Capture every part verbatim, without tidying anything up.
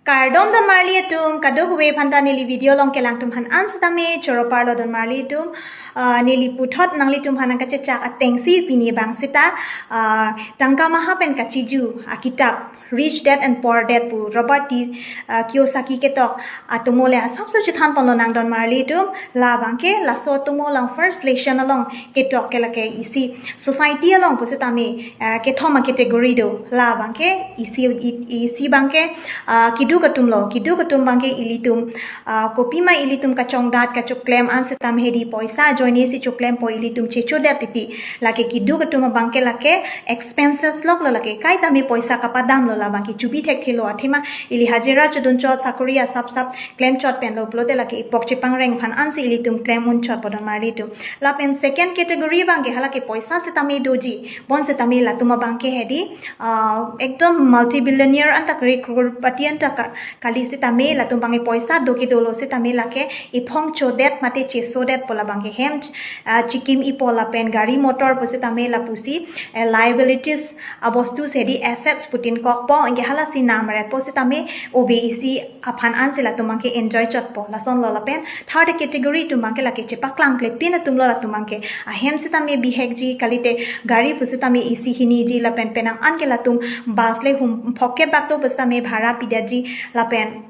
Kardom don marli atum, kadokave aphanta neli video along kelang atum aphan an sitame choro parlo don marli atum. Ah, neli puthot nanglitum aphan nangkachechak atengsi pini abang sita, ah, tangka maha pen kachiju akitap Rich Dad and Poor Dad pu Robert T, ah, Kiyosaki ketok atomo le asapso chethan ponlonang don marli atum. La abangke laso atomo along first lesson along ketok ke lake isi society along pusitame, ah, kethom a-category do. La abangke isi, i- isi abangke, ah, keduk atumlo. Keduk atum abangke ilitum, ah, kopima ilitum kachongdat kachoklem an sitame hedi poisa ajoinesi choklempo, ilitum chechodet titi. Lake keduk atum abangke lake expenses loklo, lake kaitame poisa kapadamlo, la abangke chubi thekthelo, athema ili hajira chodunchot, sakori asapsap klemchot penlo pulote lake ipok chepangreng aphan ansi ilitum klem unchotpo don marli atum. Lapen second category abangke halake poisa sitame doji, bonsitame latum abangke hedi, ah, ekdom multi-billionaire anta kari, crorepati anta ka- kali sitame, latum abangke poisa do kedolo sitame lake iphong chodet mate chesodetpo, la abangke hem, ah, chikim-ipo lapen gari motor pusitame lapusi, eh, liabilities abostus hedi assets pu tin kokpo, anke halasi namretpo sitame ove isi aphan ansi latum abangke enjoy chotpo, lasonlo. Lapen third category atum abangke lake chepaklangklepin atumlo, latum abangke ahem sitame bihekji, kalite gari pusitame isi hiniji, lapen penang anke latum bus le hum phokep bak do pusitame bhara pidetji, lapen,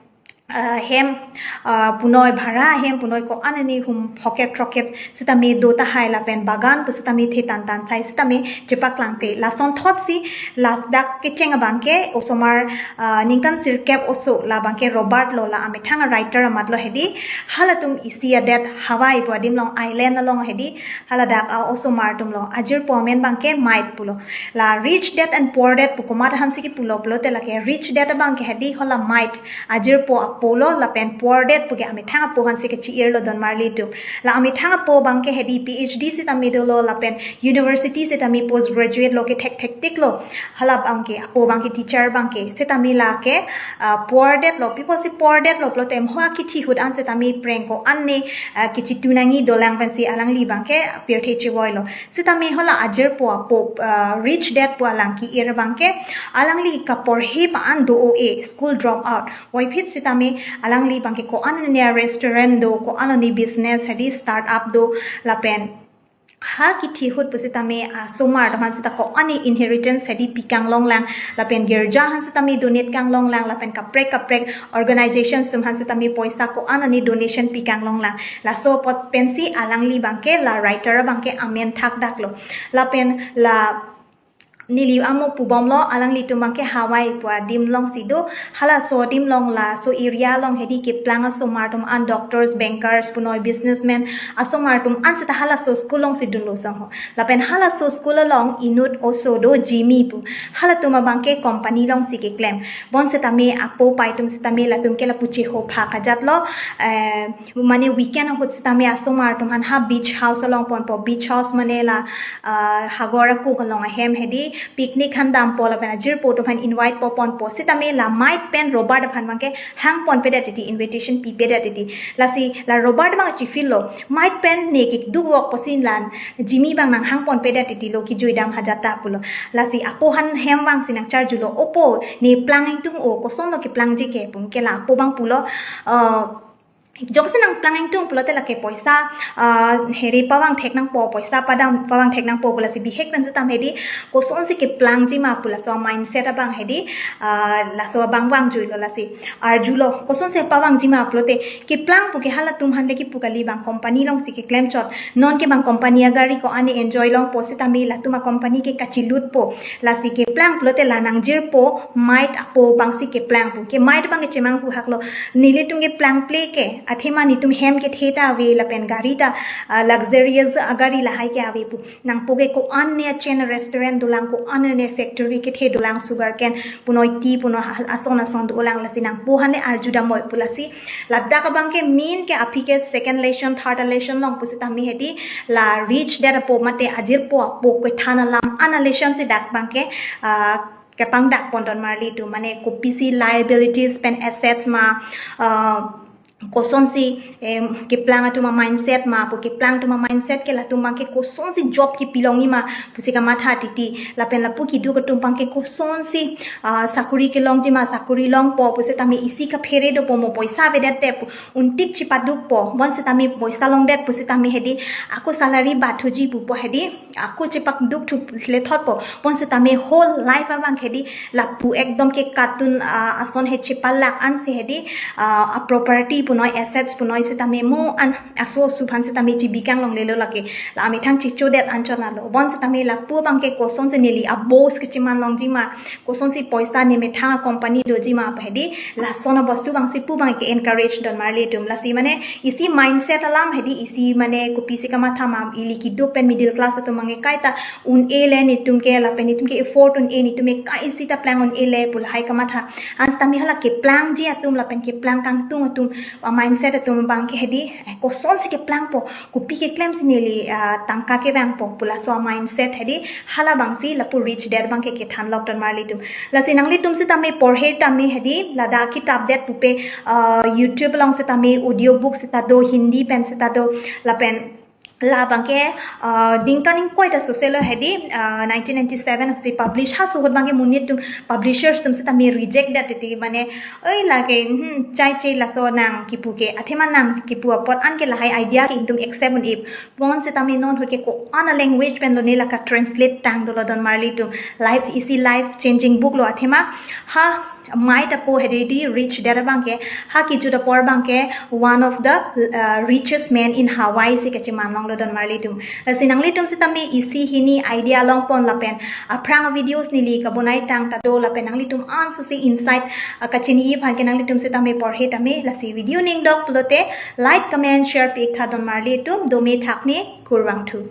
ah, hem, ah, punoi bhara hem punoi ko-an ani hum phokep throkep sitame do tahai, lapen bagan pusitame the tantan sai sitame chepaklangkle. Lason thotsi ladak kecheng abangke osomar, ah, ningkan sirkep oso, la abangke Robert lo, la amethang a-writer amatlo hedi. Halatum isi adet Hawaii pu adim along, island along hedi, haladak a-osomar atumlo. Ajirpo amen abangke Mike pulo. La Rich Dad and Poor Dad pu komat aphansi kipulo pulote lake Rich Dad abangke hedi hala Mike, ajirpo apolo, lapen Poor Dad puke amethang apo aphansi kachi-irlo don marli atum. La amethang apo abangke hedi PhD sitame dolo, lapen university sitame postgraduate lo, kethek thektiklo. Hala abangke apo abangke teacher abangke, sitame lake, ah, Poor Dad lo. Pi apotsi Poor Dad lo pulote mo akithi ahut an sitame preng ko-an ne, ah, kechitu nangji dolang pensi alangli abangke pirthe chevoilo. Sitame hala ajirpo apo, ah, Rich Dad pu alang ki-ir abangke, alangli kaporhe pa an do-o-e, school drop out. Voiphit sitame alangli abangke ko-an ani restaurant do, ko-an ani business hedi start up do, lapen ha kithi ahut pusitame asomar atum aphan sita ko-an ani inheritance hedi pikang longlang, lapen girja aphan sitame donate kang longlang, lapen kaprek kaprek organization atum aphan sitame poisa ko-an ani donation pikang longlang. Laso apot pensi alangli abangke, la writer abangke amen thakdaklo. Lapen la neli amo pubomlo, alanglitum abangke Hawaii pu adim alongsi do, halaso adim along, laso area along hedi keplang asomar atum an, doctors, bankers punoi businessman asomar atum an sita halaso school alongsi dunlo sangho. Lapen halaso school along inut oso do, Jimmy pu. Halatum abangke company alongsi keklem. Bonsitame apo apai atum sitame latum ke lapu cheho phak ajatlo, eh, mane weekend ahut sitame asomar atum aphan ha beach house along ponpo. Beach house mane la, ah, hagor akuk along ahem hedi picnic aphan dampo, lapen ajirpo atum aphan invite po ponpo. Sitame la Mike pen Robert aphan abangke hang ponpedet titi, invitation pipedet titi. Lasi la Robert abang chifillo, Mike pen ne kiduk vok pusi la Jimmy abang nanghang ponpedet titilo, kijuidam hajat ta pulo. Lasi apo aphan hem vangsi nangcharjulo, "Opo, ne plang ingtung o, kosonlo keplangji ke?" pu. Anke la apo abang pulo, ah, "Jongsi nangplang ingtung pulote lake poisa, ah, heri pavang thek nangpo, poisa padam pavang thek nangpo," pu. Lasi bihek pen sitame hedi kosonsi keplangji ma pu laso mindset abang hedi, ah, laso abang vangjuilo. Lasi arjulo, "Kosonsi pavangji ma pulote, keplang puke halatum aphan le kipu kali, bang company alongsi keklemchot. Nonke bang company agari ko-an ne enjoy longpo, sitame latum acompany ke kachilutpo. Lasi keplang pulote la nangjirpo Mike apo abangsi keplang pu." Ke Mike abangke chemanghu haklo, "Nelitum keplangple ke, athema netum hem kethe ta ave, lapen gari ta, ah, luxurious agari lahai ke ave pu. Nangpo ke ko-an ne achen restaurant dolang, ko-an ne factory kethe dolang, sugar cane punoi tea punoi ha-, ason ason dolang. Lasi nangpo aphan le arju damnoi pu." Lasi ladak abangke main ke aphi ke second lesson, third lesson along pusitame hedi la Rich Dad apo mate ajirpo apo kethan alam an a-lesson si dak abangke, ah, kepangdak pon don marli atum, mane kopisi liabilities pen assets ma, ah, kosonsi, em, keplang atum a-mindset ma, pu keplang atum a-mindset ke latum abangke kosonsi job kipilongji ma pusi kamatha titi, lapen lapu kiduk atum abangke kosonsi, ah, sakuri kelongji ma, sakuri longpo pusitame isi kaphere dopo, mo poisa avedet te pu untik chipadukpo, bonsitame poisa longdet pusitame hedi ako salary bathuji pupo, hedi ako chipaduk thu lethotpo, bonsitame whole life abang hedi lapu ekdom ke katun, ah, ason he chipalak ansi hedi, ah, a-property punoi, assets punoi sitame mo an aso asu aphan sitame chibikang longlelo lake, la amethang chichodet anchot lalo. Bonsitame lapu abangke kosonsi neli a-boss kechiman longji ma, kosonsi poisa ne methang a-company doji ma pu hedi, lason abostu abangsi pu abangke encourage donmarli atum. Lasi mane isi mindset alam hedi, isi mane kopisi kamatha ma, ili kiduk pen middle class atum abangke kaita un-ele netum ke, lapen netum ke effort un-e, netum ke kaisi ta plang un-ele pu lahai kamatha. Ansitame hala keplangji atum lapen keplang kangtung atum, ah, mindset atum abangke hedi, eh, kosonsi keplangpo, kopi keklemsi neli, ah, tangka kevangpo pu laso a-mindset hedi, hala abangsi lapu Rich Dad abangke kethan lok donmarli atum. Lasi nanglitum sitame porhe tame hedi, ladak kitap det pupe, ah, YouTube along sitame audio book sita do, Hindi pen sita do, lapen labangke, ah, dingtan ingkoi ta soselo hedi, ah, nineteen ninety-seven si publish, ha suhut abangke monit atum, publishers atum sitame reject det titi, mane, oi lake, hmm, chai chai laso nang kipu ke, athema nang kipu apot anke lahai idea ke itum accept un-e, bonsitame non ahut ke ko-an a-language pen lone laka translate tang dolo donmarli atum. Life isi life changing book lo athema, ha mai ta po hedi, Rich Dad abangke, ha kijut apor abangke one of the, uh, richest man in Hawaii si kachiman longlo donmarli atum. Lasi nanglitum sitame isi hini idea longpon lapen aphrang videos neli kabonai tang ta do, lapen nanglitum ansose insight, uh, kachini aphan ke nanglitum sitame porhe tame. Lasi video ning dok pulote like, comment, share pi-ik tha donmarli atum. Dome thakme, kurvangthu.